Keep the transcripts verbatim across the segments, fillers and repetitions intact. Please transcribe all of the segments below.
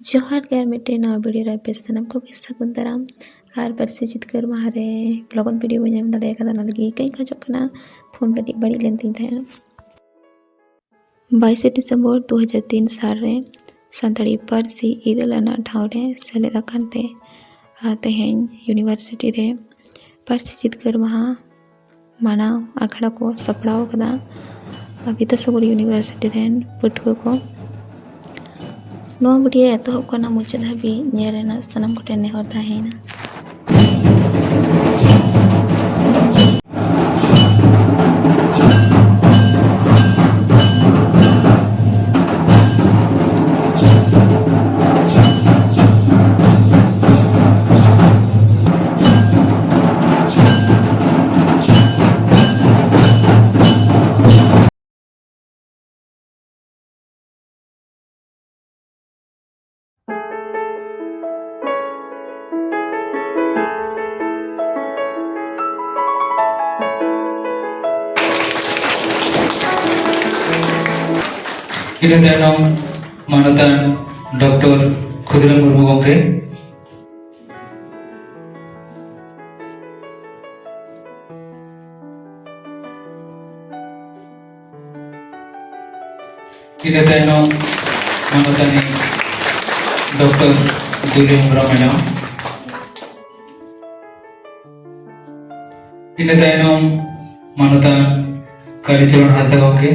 ᱡᱚᱦᱟᱨ ᱜᱮ, ᱟᱨ ᱢᱤᱫᱴᱮᱱ ᱱᱟᱣᱟ ᱵᱷᱤᱰᱤᱭᱳ ᱨᱮ ᱟᱯᱮ ᱥᱟᱱᱟᱢ ᱠᱚᱜᱮ ᱥᱟᱹᱜᱩᱱ ᱫᱟᱨᱟᱢ᱾ ᱟᱨ ᱯᱟᱹᱨᱥᱤ ᱡᱤᱛᱠᱟᱹᱨ ᱢᱟᱦᱟ ᱨᱮ ᱞᱚᱜᱚᱱ ᱵᱷᱤᱰᱤᱭᱳ ᱵᱟᱹᱧ ᱮᱢ ᱫᱟᱲᱮ ᱟᱠᱟᱫᱟ, ᱚᱱᱟ ᱞᱟᱹᱜᱤᱫ ᱠᱟᱹᱡ ᱠᱷᱚᱡᱚᱜ ᱠᱟᱱᱟ, ᱯᱷᱳᱱ ᱠᱟᱹᱴᱤᱡ ᱵᱟᱹᱲᱤᱡ ᱞᱮᱱ ᱛᱤᱧ ᱛᱟᱦᱮᱸᱜᱼᱟ᱾ ᱵᱟᱭᱤᱥᱮ ᱰᱤᱥᱮᱢᱵᱚᱨ ᱫᱩ ᱦᱟᱡᱟᱨ ᱛᱤᱱ ᱥᱟᱞ ᱨᱮ ᱥᱟᱱᱛᱟᱲᱤ ᱯᱟᱹᱨᱥᱤ ᱤᱨᱟᱹᱞ ᱟᱱᱟᱜ ᱴᱷᱟᱶ ᱨᱮ ᱥᱮᱞᱮᱫ ᱟᱠᱟᱱ ᱛᱮ, ᱟᱨ ᱛᱮᱦᱮᱧ ᱤᱭᱩᱱᱤᱵᱷᱟᱨᱥᱤᱴᱤ ᱨᱮ ᱯᱟᱹᱨᱥᱤ ᱡᱤᱛᱠᱟᱹᱨ ᱢᱟᱦᱟ ᱢᱟᱱᱟᱣ ᱟᱠᱷᱲᱟ ᱠᱚ ᱥᱟᱯᱲᱟᱣ ᱟᱠᱟᱫᱟ ᱵᱤᱫᱽᱫᱟᱥᱟᱜᱚᱨ ᱤᱭᱩᱱᱤᱵᱷᱟᱨᱥᱤᱴᱤ ᱨᱮᱱ ᱯᱟᱹᱴᱷᱩᱣᱟᱹ ᱠᱚ᱾ ᱱᱚᱣᱟ ᱵᱷᱤᱰᱤᱭᱳ ᱮᱛᱚᱦᱚᱵ ᱠᱷᱚᱱᱟᱜ ᱢᱩᱪᱟᱹᱫ ᱫᱷᱟᱹᱵᱤᱡ ᱧᱮᱞ ᱨᱮᱱᱟᱜ ᱥᱟᱱᱟᱢ ᱠᱚᱴᱷᱮᱱ ᱱᱮᱦᱚᱨ ᱛᱟᱦᱮᱸᱭᱮᱱᱟ᱾ ᱤᱱᱟᱹ ᱛᱟᱭᱱᱚᱢ ᱢᱟᱱᱚᱛᱟᱱ ᱰᱚᱠᱴᱚᱨ ᱠᱷᱩᱫᱤᱨᱟᱢ ᱢᱩᱨᱢᱩ ᱜᱚᱢᱠᱮ᱾ ᱤᱱᱟᱹ ᱛᱟᱭᱱᱚᱢ ᱢᱟᱱᱚᱛᱟᱱᱤ ᱰᱚᱠᱴᱚᱨ ᱫᱩᱞᱤ ᱦᱮᱢᱵᱨᱚᱢ ᱢᱮᱰᱟᱢ᱾ ᱤᱱᱟᱹ ᱛᱟᱭᱱᱚᱢ ᱢᱟᱱᱚᱛᱟᱱ ᱠᱟᱞᱤᱪᱚᱨᱚᱱ ᱦᱟᱸᱥᱫᱟ ᱜᱚᱢᱠᱮ᱾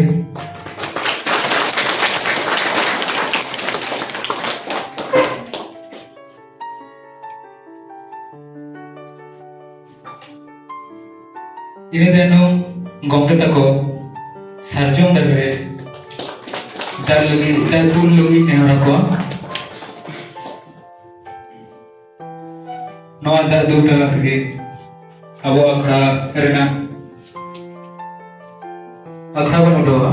ᱤᱱᱟᱹ ᱛᱟᱭᱱᱚᱢ ᱜᱚᱢᱠᱮ ᱛᱟᱠᱚ ᱥᱟᱨᱡᱚᱢ ᱫᱟᱨᱮ ᱨᱮ ᱫᱟᱜ ᱞᱟᱹᱜᱤᱫ, ᱫᱟᱜ ᱫᱩᱞ ᱞᱟᱹᱜᱤᱫ ᱱᱮᱦᱚᱨ ᱟᱠᱚᱣᱟ᱾ ᱱᱚᱣᱟ ᱫᱟᱜ ᱫᱩᱞ ᱛᱟᱞᱟ ᱛᱮᱜᱮ ᱟᱵᱚ ᱟᱠᱷᱲᱟ ᱨᱮᱱᱟᱜ ᱟᱠᱷᱲᱟ ᱵᱚᱱ ᱩᱰᱩᱠᱟ᱾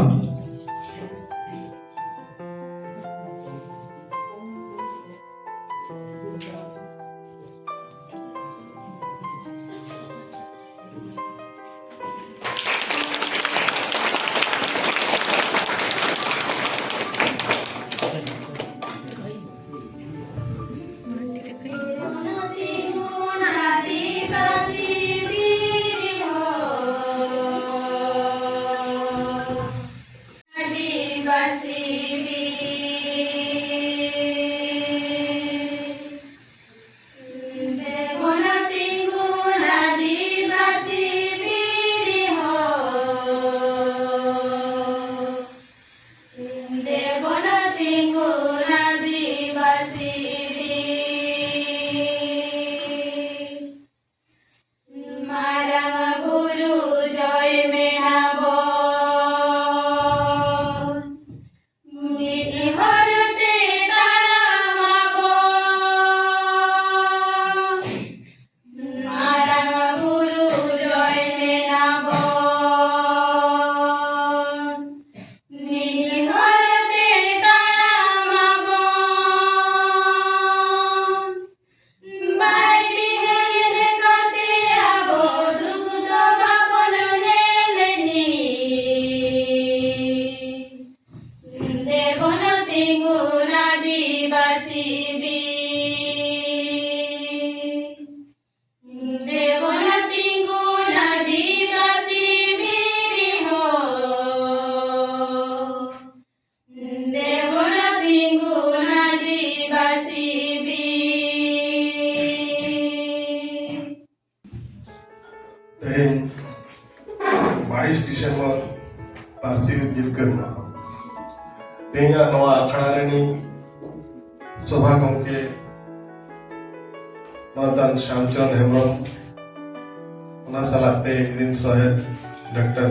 ᱟᱹᱫᱤᱵᱟᱹᱥᱤ ᱵᱤᱨ᱾ ᱫᱮᱵᱚᱱᱟ ᱛᱤᱸᱜᱩᱱ ᱟᱹᱫᱤᱵᱟᱹᱥᱤ ᱵᱤᱨ ᱦᱚᱸ᱾ ᱫᱮᱵᱚᱱᱟ ᱛᱤᱸᱜᱩᱱ ᱟᱹᱫᱤᱵᱟᱹᱥᱤ ᱵᱤᱨ᱾ ᱛᱮᱦᱮᱧ ᱵᱟᱭᱤᱥ ᱰᱤᱥᱮᱢᱵᱚᱨ ᱯᱟᱹᱨᱥᱤ ᱡᱤᱛᱠᱟᱹᱨ ᱢᱟᱦᱟ᱾ ᱛᱮᱦᱮᱧᱟᱜ ᱱᱚᱣᱟ ᱟᱠᱷᱲᱟ ᱨᱤᱱᱤᱡ ᱥᱚᱵᱷᱟ ᱜᱚᱢᱠᱮ ᱢᱟᱱᱚᱛᱟᱱ ᱥᱟᱢᱪᱚᱸᱫᱽ ᱦᱮᱢᱵᱨᱚᱢ, ᱚᱱᱟ ᱥᱟᱞᱟᱜ ᱛᱮ ᱤᱧᱨᱮᱱ ᱥᱚᱦᱮᱫ ᱰᱟᱠᱛᱟᱨ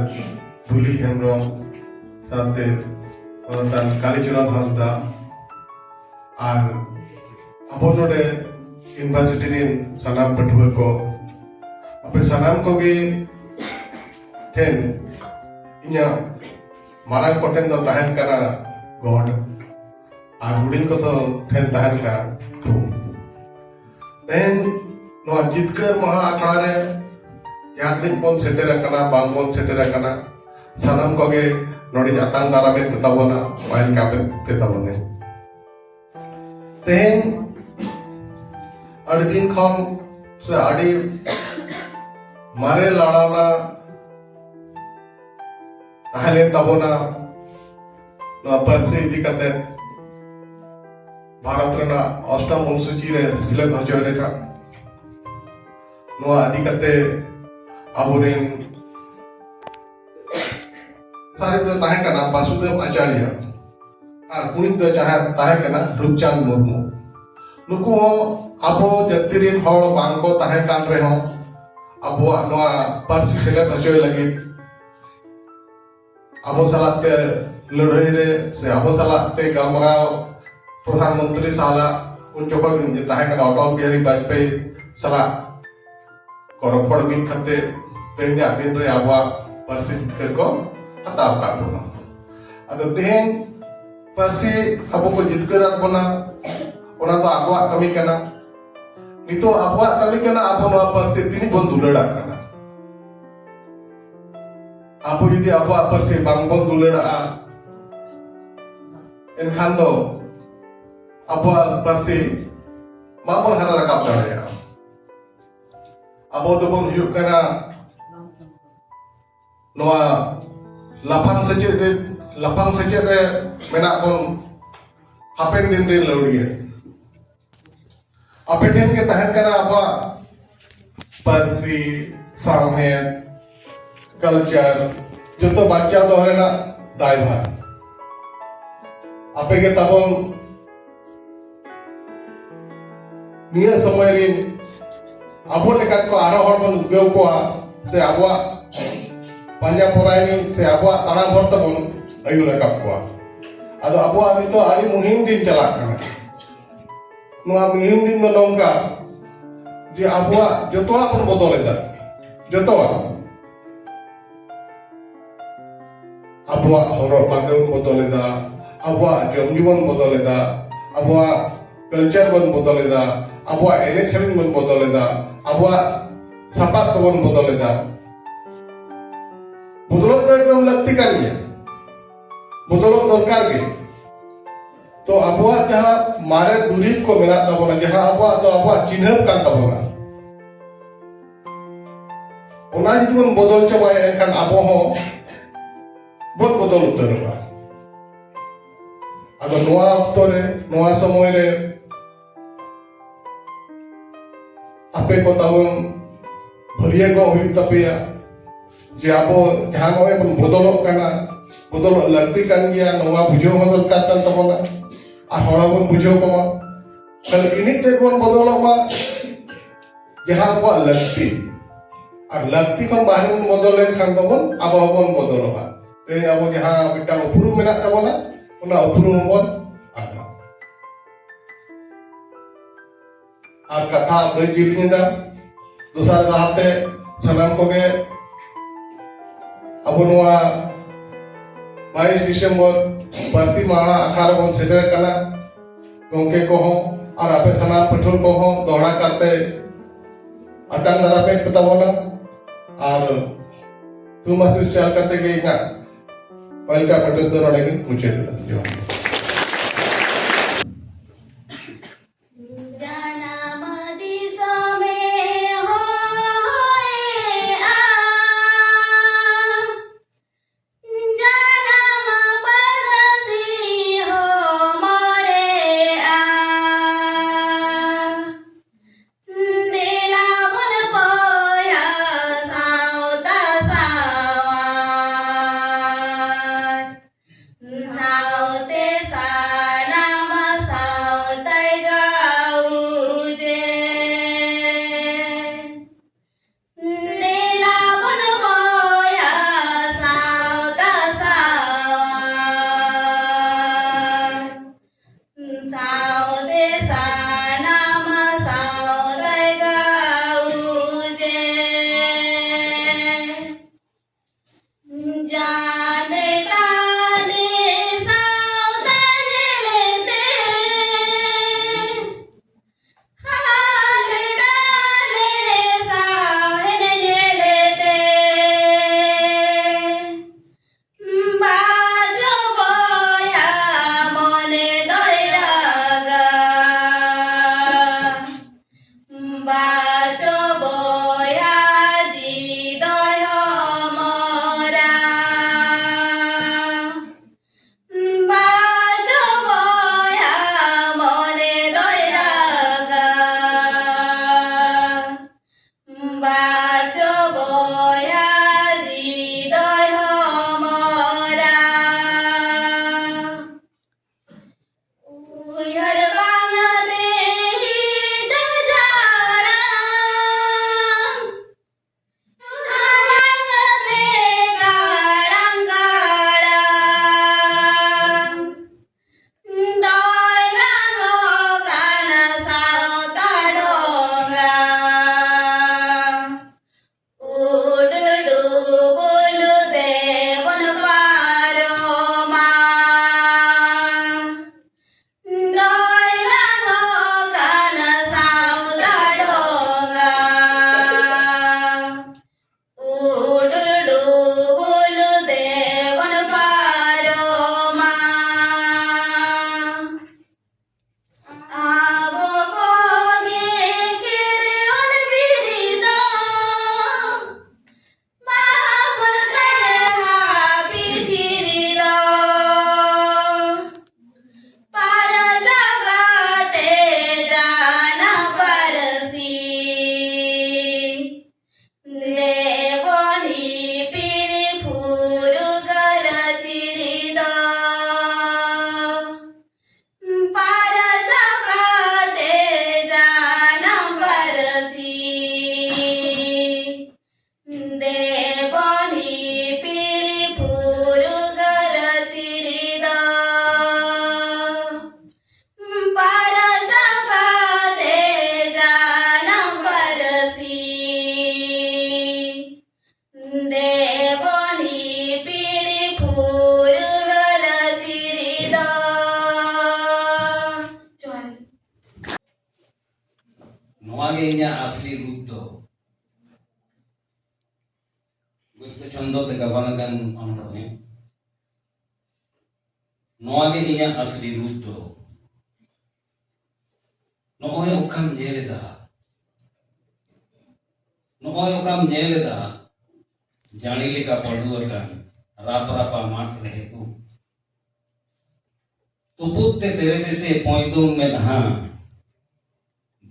ᱫᱩᱞᱤ ᱦᱮᱢᱵᱨᱚᱢ, ᱥᱟᱶᱛᱮ ᱢᱟᱱᱚᱛᱟᱱ ᱠᱟᱞᱤᱪᱚᱨᱚᱱ ᱦᱟᱸᱥᱫᱟ, ᱟᱨ ᱟᱵᱚ ᱱᱚᱰᱮ ᱤᱭᱩᱱᱤᱵᱷᱟᱨᱥᱤᱴᱤ ᱨᱮᱱ ᱥᱟᱱᱟᱢ ᱯᱟᱹᱴᱷᱩᱣᱟᱹ ᱠᱚ, ᱟᱯᱮ ᱥᱟᱱᱟᱢ ᱠᱚᱜᱮ ᱴᱷᱮᱱ ᱤᱧᱟᱹᱜ ᱢᱟᱨᱟᱝ ᱠᱚᱴᱷᱮᱱ ᱫᱚ ᱛᱟᱦᱮᱱ ᱠᱟᱱᱟ ᱜᱚᱰ, ᱟᱨ ᱦᱩᱰᱤᱧ ᱠᱚᱫᱚ ᱴᱷᱮᱱ ᱛᱟᱦᱮᱱ ᱠᱟᱱᱟ ᱛᱷᱩᱢ᱾ ᱛᱮᱦᱮᱧ ᱱᱚᱣᱟ ᱡᱤᱛᱠᱟᱹᱨ ᱢᱟᱦᱟ ᱟᱠᱷᱲᱟ ᱨᱮ ᱡᱟᱦᱟᱸ ᱛᱤᱱᱟᱹᱜ ᱵᱚᱱ ᱥᱮᱴᱮᱨ ᱟᱠᱟᱱᱟ, ᱵᱟᱝ ᱵᱚᱱ ᱥᱮᱴᱮᱨ ᱟᱠᱟᱱᱟ, ᱥᱟᱱᱟᱢ ᱠᱚᱜᱮ ᱱᱚᱰᱮᱧ ᱟᱛᱟᱝ ᱫᱟᱨᱟᱢᱮᱫ ᱯᱮ ᱛᱟᱵᱚᱱᱟ, ᱣᱮᱞᱠᱟᱢᱮᱫ ᱯᱮ ᱛᱟᱵᱚᱱᱟ᱾ ᱛᱮᱦᱮᱧ ᱟᱹᱰᱤ ᱫᱤᱱ ᱠᱷᱚᱱ ᱥᱮ ᱟᱹᱰᱤ ᱢᱟᱨᱮ ᱞᱟᱲᱟᱣᱱᱟ ᱛᱟᱦᱮᱸ ᱞᱮᱱ ᱛᱟᱵᱚᱱᱟ ᱱᱚᱣᱟ ᱯᱟᱹᱨᱥᱤ ᱤᱫᱤ ᱠᱟᱛᱮ ᱵᱷᱟᱨᱚᱛ ᱨᱮᱱᱟᱜ ᱚᱥᱴᱚᱢ ᱚᱱᱩᱥᱩᱪᱤ ᱨᱮ ᱥᱮᱞᱮᱫ ᱦᱚᱪᱚᱭ ᱨᱮᱱᱟᱜ᱾ ᱱᱚᱣᱟ ᱤᱫᱤ ᱠᱟᱛᱮ ᱟᱵᱚᱨᱮᱱ ᱥᱟᱨᱮᱡ ᱫᱚ ᱛᱟᱦᱮᱸ ᱠᱟᱱᱟ ᱵᱟᱥᱩᱫᱮᱵ ᱟᱪᱟᱨᱭᱟ ᱟᱨ ᱠᱩᱲᱤᱫ ᱫᱚ ᱡᱟᱦᱟᱸ ᱛᱟᱦᱮᱸ ᱠᱟᱱᱟ ᱨᱩᱯᱪᱟᱸᱫᱽ ᱢᱩᱨᱢᱩ᱾ ᱱᱩᱠᱩ ᱦᱚᱸ ᱟᱵᱚ ᱡᱟᱹᱛᱤ ᱨᱮᱱ ᱦᱚᱲ ᱵᱟᱝ ᱠᱚ ᱛᱟᱦᱮᱸ ᱠᱟᱱ ᱨᱮᱦᱚᱸ ᱟᱵᱚᱣᱟᱜ ᱱᱚᱣᱟ ᱯᱟᱹᱨᱥᱤ ᱥᱮᱞᱮᱫ ᱦᱚᱪᱚᱭ ᱞᱟᱹᱜᱤᱫ ᱟᱵᱚ ᱥᱟᱞᱟᱜ ᱛᱮ ᱞᱟᱹᱲᱦᱟᱹᱭ ᱨᱮ ᱥᱮ ᱟᱵᱚ ᱥᱟᱞᱟᱜ ᱛᱮ ᱜᱟᱞᱢᱟᱨᱟᱣ ᱯᱨᱚᱫᱷᱟᱱ ᱢᱚᱱᱛᱨᱤ ᱥᱟᱞᱟᱜ ᱩᱱ ᱡᱚᱠᱷᱚᱱ ᱡᱮ ᱛᱟᱦᱮᱸ ᱠᱟᱱᱟ ᱚᱴᱚᱞ ᱵᱤᱦᱟᱨᱤ ᱵᱟᱡᱽᱯᱮᱭᱤ ᱥᱟᱞᱟᱜ ᱠᱚ ᱨᱚᱯᱚᱲ ᱢᱤᱫ ᱠᱟᱛᱮ ᱛᱮᱦᱮᱧᱟᱜ ᱫᱤᱱ ᱨᱮ ᱟᱵᱚᱣᱟᱜ ᱯᱟᱹᱨᱥᱤ ᱡᱤᱛᱠᱟᱹᱨ ᱠᱚ ᱦᱟᱛᱟᱣ ᱟᱠᱟᱫ ᱵᱚᱱᱟ᱾ ᱟᱫᱚ ᱛᱮᱦᱮᱧ ᱯᱟᱹᱨᱥᱤ ᱟᱵᱚ ᱠᱚ ᱡᱤᱛᱠᱟᱹᱨᱟᱫ ᱵᱚᱱᱟ, ᱚᱱᱟ ᱫᱚ ᱟᱵᱚᱣᱟᱜ ᱠᱟᱹᱢᱤ ᱠᱟᱱᱟ᱾ ᱱᱤᱛᱚᱜ ᱟᱵᱚᱣᱟᱜ ᱠᱟᱹᱢᱤ ᱠᱟᱱᱟ ᱟᱵᱚ ᱱᱚᱣᱟ ᱯᱟᱹᱨᱥᱤ ᱛᱤᱱᱟᱹᱜ ᱵᱚᱱ ᱫᱩᱞᱟᱹᱲᱟᱜ ᱠᱟᱱᱟ᱾ ᱟᱵᱚ ᱡᱩᱫᱤ ᱟᱵᱚᱣᱟᱜ ᱯᱟᱹᱨᱥᱤ ᱵᱟᱝᱵᱚᱱ ᱫᱩᱞᱟᱹᱲᱟᱜᱼᱟ, ᱮᱱᱠᱷᱟᱱ ᱫᱚ ᱟᱵᱚᱣᱟᱜ ᱯᱟᱹᱨᱥᱤ ᱵᱟᱵᱚᱱ ᱦᱟᱨᱟ ᱨᱟᱠᱟᱵ ᱫᱟᱲᱮᱭᱟᱜᱼᱟ᱾ ᱟᱵᱚ ᱫᱚᱵᱚᱱ ᱦᱩᱭᱩᱜ ᱠᱟᱱᱟ ᱱᱚᱣᱟ ᱞᱟᱯᱷᱟᱝ ᱥᱮᱪᱮᱫ ᱨᱮ, ᱞᱟᱯᱷᱟᱝ ᱥᱮᱪᱮᱫ ᱨᱮ ᱢᱮᱱᱟᱜ ᱵᱚᱱ ᱦᱟᱯᱮᱱ ᱫᱤᱱ ᱨᱮᱱ ᱞᱟᱹᱣᱲᱤᱭᱟᱹ᱾ ᱟᱯᱮ ᱴᱷᱮᱱ ᱜᱮ ᱛᱟᱦᱮᱱ ᱠᱟᱱᱟ ᱟᱵᱚᱣᱟᱜ ᱯᱟᱹᱨᱥᱤ, ᱥᱟᱶᱦᱮᱫ, culture ᱡᱚᱛᱚ ᱵᱟᱧᱪᱟᱣ ᱫᱚᱦᱚ ᱨᱮᱱᱟᱜ ᱫᱟᱭᱵᱷᱟᱨ᱾ ᱟᱯᱮ ᱜᱮ ᱛᱟᱵᱚᱱ ᱱᱤᱭᱟᱹ ᱥᱚᱢᱚᱭ ᱨᱤᱱ ᱟᱵᱚ ᱞᱮᱠᱟᱱ ᱠᱚ ᱟᱨᱦᱚᱸ ᱦᱚᱲ ᱵᱚᱱ ᱩᱫᱽᱜᱟᱹᱣ ᱠᱚᱣᱟ, ᱥᱮ ᱟᱵᱚᱣᱟᱜ ᱯᱟᱸᱡᱟ ᱯᱚᱨᱟᱭᱱᱤ ᱥᱮ ᱟᱵᱚᱣᱟᱜ ᱛᱟᱲᱟᱢ ᱦᱚᱨ ᱛᱮᱵᱚᱱ ᱟᱹᱭᱩᱨ ᱨᱟᱠᱟᱵ ᱠᱚᱣᱟ᱾ ᱟᱫᱚ ᱟᱵᱚᱣᱟᱜ ᱱᱤᱛᱚᱜ ᱟᱹᱰᱤ ᱢᱩᱦᱤᱢ ᱫᱤᱱ ᱪᱟᱞᱟᱜ ᱠᱟᱱᱟ᱾ ᱱᱚᱣᱟ ᱢᱩᱦᱤᱢ ᱫᱤᱱ ᱫᱚ ᱱᱚᱝᱠᱟ ᱡᱮ ᱟᱵᱚᱣᱟᱜ ᱡᱚᱛᱚᱣᱟᱜ ᱵᱚᱱ ᱵᱚᱫᱚᱞ ᱮᱫᱟ, ᱡᱚᱛᱚᱣᱟᱜ᱾ ᱟᱵᱚᱣᱟᱜ ᱦᱚᱨᱚᱜ ᱵᱟᱸᱫᱮ ᱵᱚᱱ ᱵᱚᱫᱚᱞ ᱮᱫᱟ, ᱟᱵᱚᱣᱟᱜ ᱡᱚᱢ ᱧᱩ ᱵᱚᱱ ᱵᱚᱫᱚᱞ ᱮᱫᱟ, ᱟᱵᱚᱣᱟᱜ culture ᱵᱚᱱ ᱵᱚᱫᱚᱞ ᱮᱫᱟ, ᱟᱵᱚᱣᱟᱜ ᱮᱱᱮᱡ ᱥᱮᱨᱮᱧ ᱵᱚᱱ ᱵᱚᱫᱚᱞ ᱮᱫᱟ, ᱟᱵᱚᱣᱟᱜ ᱥᱟᱯᱟᱵ ᱠᱚᱵᱚᱱ ᱵᱚᱫᱚᱞ ᱮᱫᱟ᱾ ᱵᱚᱫᱚᱞᱚᱜ ᱫᱚ ᱮᱠᱫᱚᱢ ᱞᱟᱹᱠᱛᱤ ᱠᱟᱱ ᱜᱮᱭᱟ, ᱵᱚᱫᱚᱞᱚᱜ ᱫᱚᱨᱠᱟᱨ ᱜᱮ᱾ ᱛᱚ ᱟᱵᱚᱣᱟᱜ ᱡᱟᱦᱟᱸ ᱢᱟᱨᱮ ᱫᱩᱨᱤᱵᱽ ᱠᱚ ᱢᱮᱱᱟᱜ ᱛᱟᱵᱚᱱᱟ, ᱡᱟᱦᱟᱸ ᱟᱵᱚᱣᱟᱜ ᱫᱚ ᱟᱵᱚᱣᱟᱜ ᱪᱤᱱᱦᱟᱹᱯ ᱠᱟᱱ ᱛᱟᱵᱚᱱᱟ, ᱚᱱᱟ ᱡᱩᱫᱤ ᱵᱚᱱ ᱵᱚᱫᱚᱞ ᱪᱟᱵᱟᱭᱟ, ᱮᱱᱠᱷᱟᱱ ᱟᱵᱚ ᱦᱚᱸ ᱵᱚᱱ ᱵᱚᱫᱚᱞ ᱩᱛᱟᱹᱨᱚᱜᱼᱟ᱾ ᱟᱫᱚ ᱱᱚᱣᱟ ᱚᱠᱛᱚ ᱨᱮ, ᱱᱚᱣᱟ ᱥᱚᱢᱚᱭ ᱨᱮ ᱟᱯᱮ ᱠᱚ ᱛᱟᱵᱚᱱ ᱵᱷᱟᱹᱨᱭᱟᱹ ᱠᱚ ᱦᱩᱭᱩᱜ ᱛᱟᱯᱮᱭᱟ ᱡᱮ ᱟᱵᱚ ᱡᱟᱦᱟᱸ ᱱᱚᱜᱼᱚᱭ ᱵᱚᱱ ᱵᱚᱫᱚᱞᱚᱜ ᱠᱟᱱᱟ, ᱵᱚᱫᱚᱞᱚᱜ ᱞᱟᱹᱠᱛᱤ ᱠᱟᱱ ᱜᱮᱭᱟ, ᱱᱚᱣᱟ ᱵᱩᱡᱷᱟᱹᱣ ᱦᱚᱸ ᱫᱚᱨᱠᱟᱨ ᱠᱟᱱ ᱛᱟᱵᱚᱱᱟ᱾ ᱟᱨ ᱦᱚᱲ ᱦᱚᱸᱵᱚᱱ ᱵᱩᱡᱷᱟᱹᱣ ᱠᱚᱢᱟ, ᱠᱷᱟᱹᱞᱤ ᱤᱱᱟᱹᱜ ᱛᱮ ᱵᱚᱱ ᱵᱚᱫᱚᱞᱚᱜ ᱢᱟ ᱡᱟᱦᱟᱸ ᱟᱵᱚᱣᱟᱜ ᱞᱟᱹᱠᱛᱤ᱾ ᱟᱨ ᱞᱟᱹᱠᱛᱤ ᱠᱷᱚᱱ ᱵᱟᱦᱨᱮ ᱵᱚᱱ ᱵᱚᱫᱚᱞ ᱞᱮᱱᱠᱷᱟᱱ ᱫᱚᱵᱚᱱ, ᱟᱵᱚ ᱦᱚᱸᱵᱚᱱ ᱵᱚᱫᱚᱞᱚᱜᱼᱟ᱾ ᱛᱮᱦᱮᱧ ᱟᱵᱚ ᱡᱟᱦᱟᱸ ᱢᱤᱫᱴᱟᱝ ᱩᱯᱨᱩᱢ ᱢᱮᱱᱟᱜ ᱛᱟᱵᱚᱱᱟ, ᱚᱱᱟ ᱩᱯᱨᱩᱢ ᱦᱚᱸᱵᱚᱱ ᱟᱫᱟ᱾ ᱟᱨ ᱠᱟᱛᱷᱟ ᱵᱟᱹᱧ ᱡᱤᱞᱤᱧ ᱮᱫᱟ, ᱫᱚᱥᱟᱨ ᱞᱟᱦᱟᱛᱮ ᱥᱟᱱᱟᱢ ᱠᱚᱜᱮ ᱟᱵᱚ ᱱᱚᱣᱟ ᱵᱟᱭᱤᱥ ᱰᱤᱥᱮᱢᱵᱚᱨ ᱯᱟᱹᱨᱥᱤ ᱢᱟᱦᱟ ᱟᱠᱷᱲᱟ ᱨᱮᱵᱚᱱ ᱥᱮᱴᱮᱨ ᱟᱠᱟᱱᱟ᱾ ᱜᱚᱢᱠᱮ ᱠᱚᱦᱚᱸ ᱟᱨ ᱟᱯᱮ ᱥᱟᱱᱟᱢ ᱯᱟᱹᱴᱷᱩᱣᱟᱹ ᱠᱚᱦᱚᱸ ᱫᱚᱦᱲᱟ ᱠᱟᱨᱛᱮ ᱟᱛᱟᱝ ᱫᱟᱨᱟᱢᱮᱫ ᱯᱮ ᱛᱟᱵᱚᱱᱟ᱾ ᱟᱨ ᱛᱷᱩᱢ ᱟᱥᱤᱥ ᱪᱟᱞ ᱠᱟᱛᱮ ᱜᱮ ᱤᱧᱟᱹᱜ welcome address ᱫᱚ ᱱᱚᱰᱮ ᱜᱮ ᱢᱩᱪᱟᱹᱫ ᱮᱫᱟ᱾ ᱡᱚᱦᱟᱨ᱾ ᱥᱟᱶᱛᱮ ᱥᱟᱱᱟᱢ ᱥᱟᱶᱛᱟᱭ ᱜᱟᱶᱡᱮ᱾ ᱡᱟᱱᱮ ᱛᱟᱱᱮ ᱥᱟᱶᱛᱟ ᱧᱮᱞᱛᱮ, ᱦᱟᱞᱮ ᱰᱟᱞᱮ ᱥᱟᱶᱦᱮᱫ ᱧᱮᱞᱛᱮ, ᱵᱟᱡᱚ ᱵᱚᱭᱦᱟ ᱢᱚᱱᱮ ᱫᱚᱭ ᱨᱟᱜᱟ᱾ ᱱᱚᱣᱟ ᱜᱮ ᱤᱧᱟᱹᱜ ᱟᱥᱞᱤ ᱨᱩᱯ ᱫᱚ᱾ ᱜᱚᱫᱽᱫᱚ ᱪᱷᱚᱱᱫᱚ ᱛᱮ ᱜᱟᱵᱟᱱ ᱟᱠᱟᱱ ᱚᱱᱚᱬᱦᱮ᱾ ᱱᱚᱣᱟ ᱜᱮ ᱤᱧᱟᱹᱜ ᱟᱥᱞᱤ ᱨᱩᱯ ᱫᱚ᱾ ᱱᱚᱜᱼᱚᱭ ᱚᱠᱟᱢ ᱧᱮᱞ ᱮᱫᱟ, ᱱᱚᱜᱼᱚᱭ ᱚᱠᱟᱢ ᱧᱮᱞ ᱮᱫᱟ, ᱡᱟᱹᱲᱤ ᱞᱮᱠᱟ ᱯᱟᱹᱰᱩ ᱟᱠᱟᱱ ᱨᱟᱯ ᱨᱟᱯᱟ ᱢᱟᱫ ᱨᱮᱦᱮᱫ ᱩᱵ᱾ ᱛᱩᱯᱩᱫ ᱛᱮ ᱛᱮᱨᱮ ᱛᱮᱥᱮ ᱯᱚᱸᱭᱫᱩᱢ ᱢᱮᱫᱦᱟ,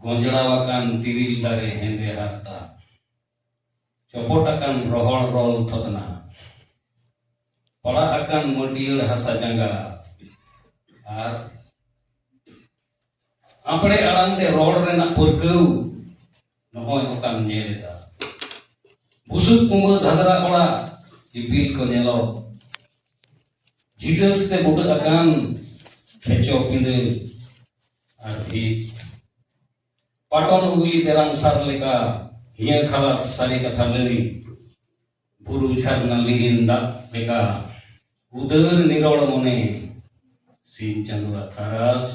ᱜᱚᱸᱡᱲᱟᱣ ᱟᱠᱟᱱ ᱛᱤᱨᱤᱞ ᱫᱟᱨᱮ ᱦᱮᱸᱫᱮ ᱦᱟᱨᱛᱟ, ᱪᱚᱯᱚᱴ ᱟᱠᱟᱱ ᱨᱚᱦᱚᱲ ᱨᱚᱞ ᱛᱷᱚᱛᱱᱟ, ᱯᱟᱲᱟᱜ ᱟᱠᱟᱱ ᱢᱟᱹᱴᱭᱟᱹᱲ ᱦᱟᱥᱟ ᱡᱟᱸᱜᱟ, ᱟᱨ ᱟᱯᱲᱮ ᱟᱲᱟᱝ ᱛᱮ ᱨᱚᱲ ᱨᱮᱱᱟᱜ ᱯᱟᱹᱨᱠᱟᱹᱣ, ᱱᱚᱜᱼᱚᱭ ᱚᱠᱟᱢ ᱧᱮᱞ ᱮᱫᱟ᱾ ᱵᱩᱥᱩᱵ ᱠᱩᱸᱵᱟᱹ ᱫᱷᱟᱫᱨᱟ ᱚᱲᱟᱜ, ᱤᱯᱤᱞ ᱠᱚ ᱧᱮᱞᱚᱜ, ᱡᱷᱤᱴᱟᱹᱥ ᱛᱮ ᱵᱩᱴᱟᱹ ᱟᱠᱟᱱ ᱠᱷᱮᱪᱚ ᱯᱤᱸᱰᱟᱹ ᱟᱨ ᱵᱷᱤᱛ᱾ ᱯᱟᱴᱚᱱ ᱩᱜᱽᱞᱤ ᱛᱮᱨᱟᱝ ᱥᱟᱨ ᱞᱮᱠᱟ, ᱦᱤᱭᱟᱹ ᱠᱷᱟᱞᱟᱥ ᱥᱟᱹᱨᱤ ᱠᱟᱛᱷᱟ ᱞᱟᱹᱭ᱾ ᱵᱩᱨᱩ ᱡᱷᱟᱨᱱᱟ ᱞᱤᱸᱜᱤᱱ ᱫᱟᱜ ᱞᱮᱠᱟ, ᱩᱫᱟᱹᱨ ᱱᱤᱨᱚᱲ ᱢᱚᱱᱮ᱾ ᱥᱤᱧ ᱪᱟᱸᱫᱳᱣᱟᱜ ᱛᱟᱨᱟᱥ,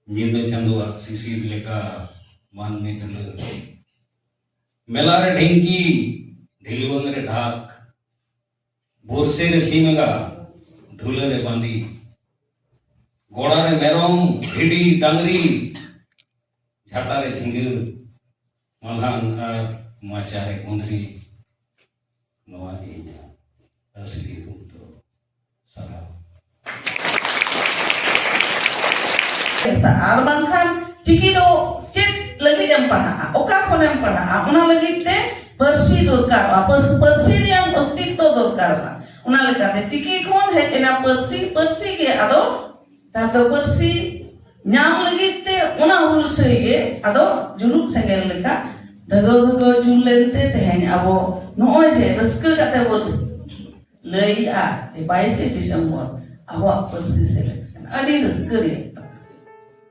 ᱧᱤᱫᱟᱹ ᱪᱟᱸᱫᱳᱣᱟᱜ ᱥᱤᱥᱤᱨ ᱞᱮᱠᱟ, ᱢᱟᱹᱱᱢᱤ ᱫᱩᱞᱟᱹᱲ᱾ ᱢᱮᱞᱟ ᱨᱮ ᱰᱷᱤᱝᱠᱤ, ᱰᱷᱤᱞᱣᱟᱹᱝ ᱨᱮ ᱰᱷᱟᱠ, ᱵᱩᱨᱥᱤ ᱨᱮ ᱥᱤᱢ ᱮᱸᱜᱟ, ᱰᱷᱩᱞᱟᱹ ᱨᱮ ᱵᱟᱸᱫᱤ᱾ ᱜᱚᱲᱟ ᱨᱮ ᱢᱮᱨᱚᱢ, ᱵᱷᱤᱰᱤ, ᱰᱟᱝᱨᱤ, ᱡᱷᱟᱴᱟ ᱨᱮ ᱡᱷᱤᱸᱜᱟᱹ, ᱢᱟᱞᱦᱟᱱ ᱟᱨ ᱢᱟᱪᱟ ᱨᱮ ᱠᱩᱸᱫᱽᱨᱤ᱾ ᱱᱚᱣᱟ ᱜᱮ ᱤᱧᱟᱹᱜ ᱟᱹᱥᱞᱤ ᱨᱩᱯ ᱫᱚ᱾ ᱥᱟᱨᱦᱟᱣ᱾ ᱟᱨ ᱵᱟᱝᱠᱷᱟᱱ ᱪᱤᱠᱤ ᱫᱚ ᱪᱮᱫ ᱞᱟᱹᱜᱤᱫ ᱮᱢ ᱯᱟᱲᱦᱟᱜᱼᱟ, ᱚᱠᱟ ᱠᱷᱚᱱᱮᱢ ᱯᱟᱲᱦᱟᱜᱼᱟ? ᱚᱱᱟ ᱞᱟᱹᱜᱤᱫ ᱛᱮ ᱯᱟᱹᱨᱥᱤ ᱫᱚᱨᱠᱟᱨᱚᱜᱼᱟ᱾ ᱯᱟᱹᱨᱥ-, ᱯᱟᱹᱨᱥᱤ ᱨᱮᱭᱟᱜ ᱚᱥᱛᱤᱛᱛᱚ ᱫᱚᱨᱠᱟᱨᱚᱜᱼᱟ᱾ ᱚᱱᱟ ᱞᱮᱠᱟᱛᱮ ᱪᱤᱠᱤ ᱠᱷᱚᱱ ᱦᱮᱡ ᱮᱱᱟ ᱯᱟᱹᱨᱥᱤ, ᱯᱟᱹᱨᱥᱤ ᱜᱮ ᱟᱫᱚ ᱛᱟᱨ ᱫᱚ ᱯᱟᱹᱨᱥᱤ ᱧᱟᱢ ᱞᱟᱹᱜᱤᱫ ᱛᱮ ᱚᱱᱟ ᱦᱩᱞᱥᱟᱹᱭ ᱜᱮ ᱟᱫᱚ ᱡᱩᱞᱩᱜ ᱥᱮᱸᱜᱮᱞ ᱞᱮᱠᱟ ᱫᱷᱟᱹᱜᱟᱹᱣ ᱫᱷᱟᱹᱜᱟᱹᱣ ᱡᱩᱞ ᱞᱮᱱᱛᱮ ᱛᱮᱦᱮᱧ ᱟᱵᱚ ᱱᱚᱜᱼᱚᱭ ᱡᱮ ᱨᱟᱹᱥᱠᱟᱹ ᱠᱟᱛᱮ ᱵᱚᱱ ᱞᱟᱹᱭᱮᱜᱼᱟ ᱡᱮ ᱵᱟᱭᱤᱥᱮ ᱰᱤᱥᱮᱢᱵᱚᱨ ᱟᱵᱚᱣᱟᱜ ᱯᱟᱹᱨᱥᱤ ᱥᱮᱞᱮᱫ ᱠᱟᱱᱟ, ᱟᱹᱰᱤ ᱨᱟᱹᱥᱠᱟᱹ ᱨᱮᱭᱟᱜ ᱠᱟᱛᱷᱟ᱾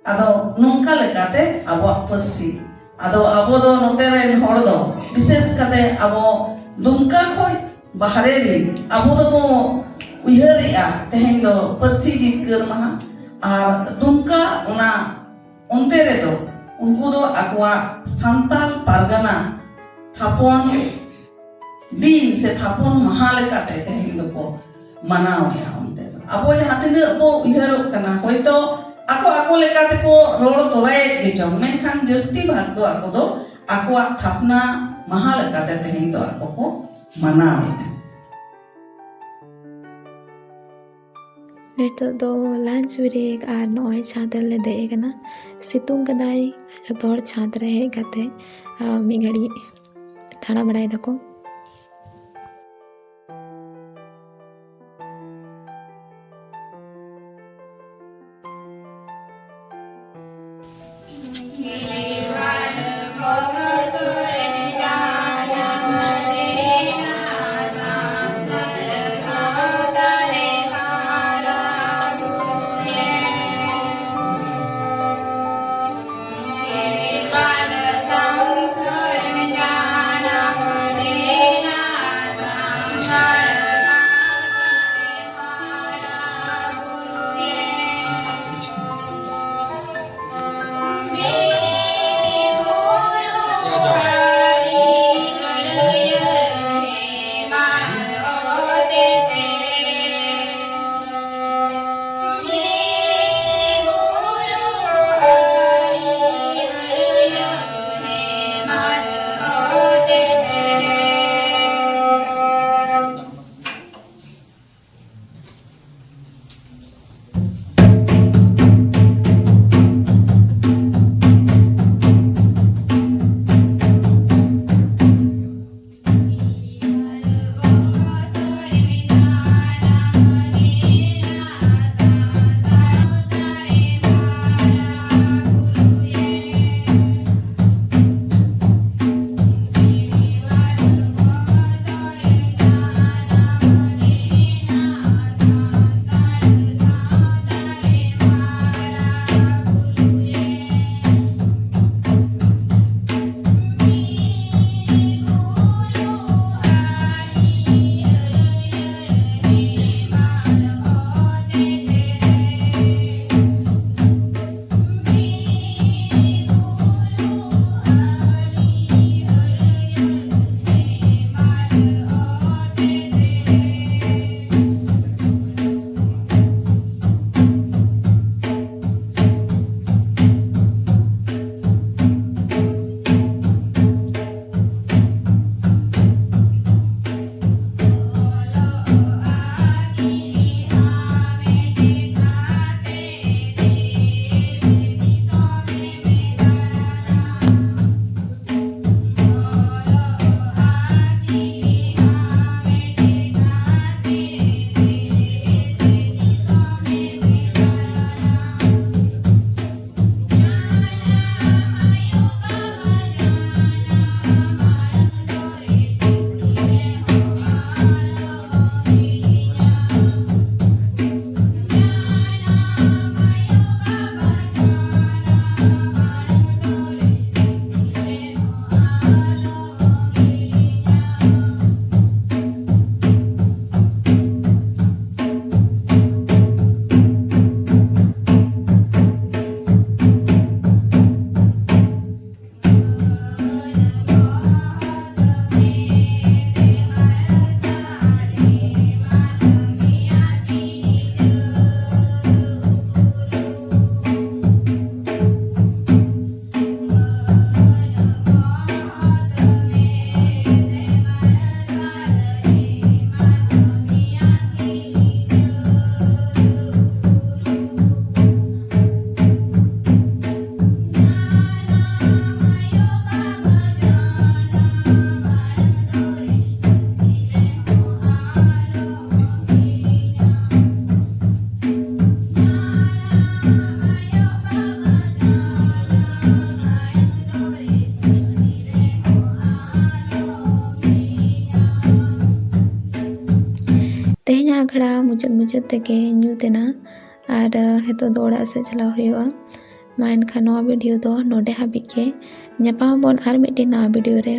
ᱟᱫᱚ ᱱᱚᱝᱠᱟ ᱞᱮᱠᱟᱛᱮ ᱟᱵᱚᱣᱟᱜ ᱯᱟᱹᱨᱥᱤ, ᱟᱫᱚ ᱟᱵᱚ ᱫᱚ ᱱᱚᱛᱮ ᱨᱮᱱ ᱦᱚᱲ ᱫᱚ ᱵᱤᱥᱮᱥ ᱠᱟᱛᱮ ᱟᱵᱚ ᱫᱩᱢᱠᱟ ᱠᱷᱚᱱ ᱵᱟᱦᱨᱮ ᱨᱮ ᱟᱵᱚ ᱫᱚᱵᱚ ᱩᱭᱦᱟᱹᱨᱮᱜᱼᱟ ᱛᱮᱦᱮᱧ ᱫᱚ ᱯᱟᱹᱨᱥᱤ ᱡᱤᱛᱠᱟᱹᱨ ᱢᱟᱦᱟ, ᱟᱨ ᱫᱩᱢᱠᱟ ᱚᱱᱟ ᱚᱱᱛᱮ ᱨᱮᱫᱚ ᱩᱱᱠᱩ ᱫᱚ ᱟᱠᱚᱣᱟᱜ ᱥᱟᱱᱛᱟᱞ ᱯᱟᱨᱜᱟᱱᱟ ᱛᱷᱟᱯᱚᱱ ᱫᱤᱱ ᱥᱮ ᱛᱷᱟᱯᱚᱱ ᱢᱟᱦᱟ ᱞᱮᱠᱟᱛᱮ ᱛᱮᱦᱮᱧ ᱫᱚᱠᱚ ᱢᱟᱱᱟᱣᱮᱫᱼᱟ᱾ ᱚᱱᱛᱮ ᱫᱚ ᱟᱵᱚ ᱡᱟᱦᱟᱸ ᱛᱤᱱᱟᱹᱜ ᱵᱚ ᱩᱭᱦᱟᱹᱨᱚᱜ ᱠᱟᱱᱟ, ᱦᱚᱭᱛᱚ ᱟᱠᱚ ᱟᱠᱚ ᱞᱮᱠᱟ ᱛᱮᱠᱚ ᱨᱚᱲ ᱛᱚᱨᱟᱭᱮᱫ ᱜᱮ ᱪᱚᱝ, ᱢᱮᱱᱠᱷᱟᱱ ᱡᱟᱹᱥᱛᱤ ᱵᱷᱟᱜᱽ ᱫᱚ ᱟᱠᱚ ᱫᱚ ᱟᱠᱚᱣᱟᱜ ᱛᱷᱟᱯᱱᱟ ᱢᱟᱦᱟ ᱞᱮᱠᱟᱛᱮ ᱛᱮᱦᱮᱧ ᱫᱚ ᱟᱠᱚ ᱠᱚ ᱢᱟᱱᱟᱣᱮᱫᱼᱟ᱾ ᱱᱤᱛᱚᱜ ᱫᱚ ᱞᱟᱧᱪ ᱵᱨᱮᱠ ᱟᱨ ᱱᱚᱜᱼᱚᱭ ᱪᱷᱟᱸᱫᱽ ᱨᱮᱞᱮ ᱫᱮᱡ ᱟᱠᱟᱱᱟ᱾ ᱥᱤᱛᱩᱝ ᱠᱟᱫᱟᱭ, ᱡᱚᱛᱚ ᱦᱚᱲ ᱪᱷᱟᱸᱫᱽ ᱨᱮ ᱦᱮᱡ ᱠᱟᱛᱮ, ᱟ, ᱢᱤᱫ ᱜᱷᱟᱹᱲᱤᱡ ᱫᱟᱬᱟ ᱵᱟᱲᱟᱭ ᱫᱟᱠᱚ᱾ ᱟᱠᱷᱲᱟ ᱢᱩᱪᱟᱹᱫ ᱢᱩᱪᱟᱹᱫ ᱛᱮᱜᱮ ᱧᱩᱛ ᱮᱱᱟ᱾ ᱟᱨ ᱱᱤᱛᱚᱜ ᱫᱚ ᱚᱲᱟᱜ ᱥᱮᱫ ᱪᱟᱞᱟᱣ ᱦᱩᱭᱩᱜᱼᱟ᱾ ᱢᱟ ᱮᱱᱠᱷᱟᱱ ᱱᱚᱣᱟ ᱵᱷᱤᱰᱤᱭᱳ ᱫᱚ ᱱᱚᱰᱮ ᱦᱟᱹᱵᱤᱡ ᱜᱮ᱾ ᱧᱟᱯᱟᱢ ᱟᱵᱚᱱ ᱟᱨ ᱢᱤᱫᱴᱮᱱ ᱱᱟᱣᱟ ᱵᱷᱤᱰᱤᱭᱳ ᱨᱮ᱾